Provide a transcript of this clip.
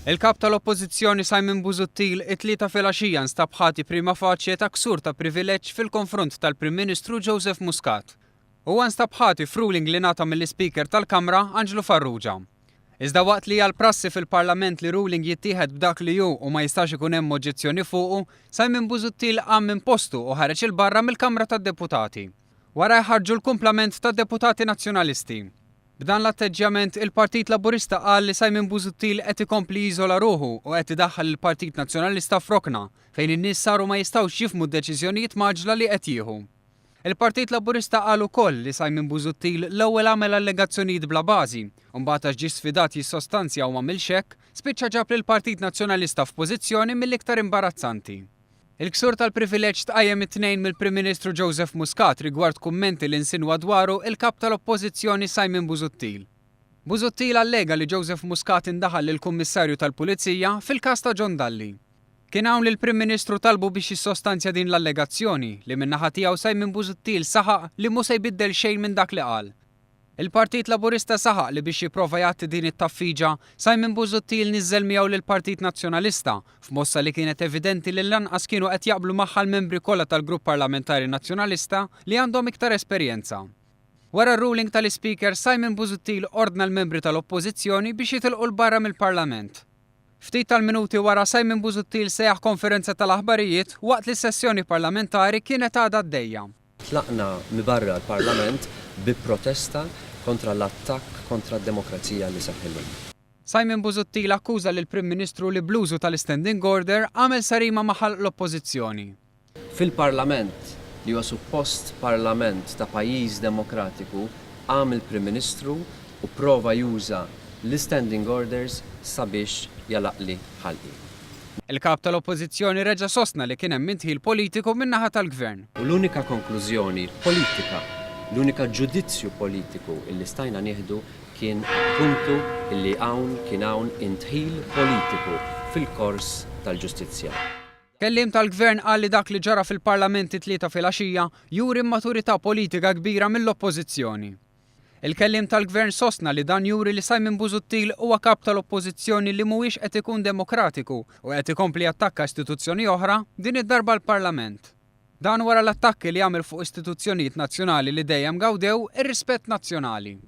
Il-Kap tal-Oppożizzjoni Simon Busuttil it-Tlieta filgħaxija nstab ħati prima facie ta' ksur ta' privileġġ fil-konfront tal-Prim Ministru Joseph Muscat. Huwa nstab ħati f'ruling li ngħata mill-Ispeaker tal-Kamra Anġlu Farrugia. Iżda waqt li hija l-prassi fil-Parlament li ruling jittieħed b'dak li hu u ma jistax ikun hemm oġġezzjoni fuqu, Simon Busuttil qam minn postu u ħareġ 'il barra mill-Kamra tad-Deputati. Warajh ħarġu l-kumplament tad-Deputati Nazzjonalisti. B'dan l-atteġġjament, il-Partit Laburista qal li Simon Busuttil qed ikompli jiżola ruħu u qed idaħħal lill-Partit Nazzjonalista f'rokna, fejn in-nies saru ma jistgħux jifhmu d-deċiżjonijiet mgħaġġla li qed jieħu. Il-Partit Laburista qal ukoll li Simon Busuttil l-ewwel għamel allegazzjonijiet bla bażi, u mbagħad għax ġie sfidat jissostanzja u m'għamilx hekk, spiċċa ġab lill-Partit Nazzjonalista f'pożizzjoni mill-iktar imbarazzanti. Il-ksur tal-privileġġ tqajjem it-Tnejn mill-Prim Ministru Joseph Muscat rigward kummenti li nsinwa dwaru il-Kap tal-Oppożizzjoni Simon Busuttil. Busuttil allega li Joseph Muscat indaħal lill-Kummissarju tal-Pulizija fil-każ ta' John Dalli. Kien hawn li l-Prim Ministru talbu biex jissostanzja din l-allegazzjoni li min-naħa tiegħu Simon Busuttil saħaq li mhu se jbiddel xejn minn dak li qal. Il-Partit Laburista saħaq li biex jipprova jgħatti din it-tgħaffiġa, Simon Busuttil niżżel miegħu lill-Partit Nazzjonalista, f'mossa li kienet evidenti li lanqas kienu qed jaqblu magħha l-membri kollha tal-Grupp Parlamentari Nazzjonalista li għandhom iktar esperjenza. Wara r-ruling tal-Ispeaker, Simon Busuttil ordna l-membri tal-Oppożizzjoni biex jitilqu 'l barra mill-Parlament. Ftit tal-minuti wara Simon Busuttil sejjaħ konferenza tal-aħbarijiet waqt li s-sessjoni parlamentari kienet għadha għaddejja. Tlaqna mibarra l-Parlament bi protesta kontra l-attakk kontra d-demokrazija li seħħ illum. Simon Busuttil akkuża lill-Prim Ministru li bl-użu tal-istanding order għamel sarima ma' ħalq l-Oppożizzjoni. Fil-Parlament, li huwa suppost Parlament ta' pajjiż demokratiku, qam il-Prim Ministru u pprova juża l-istanding orders sabiex jagħlaqli ħalqi. Il-Kap tal-Oppożizzjoni reġa' sostna li kien hemm indħil politiku min-naħa tal-Gvern. U l-unika konklużjoni politika, l-unika ġudizzju politiku illi stajna nieħdu kien appuntu illi hawn kien hawn indħil politiku fil-kors tal-ġustizzja. Kelliem tal-Gvern qal li dak li ġara fil-Parlament it-Tlieta filgħaxija juri immaturità politika kbira mill-Oppożizzjoni. Il-kelliem tal-Gvern sostna li dan juri li Simon Busuttil huwa Kap tal-Oppożizzjoni li mhuwiex qed ikun demokratiku u qed ikompli jattakka istituzzjoni oħra, din id-darba l-Parlament. Dan wara l-attakki li għamel fuq istituzzjonijiet nazzjonali li dejjem gawdew ir-rispett nazzjonali.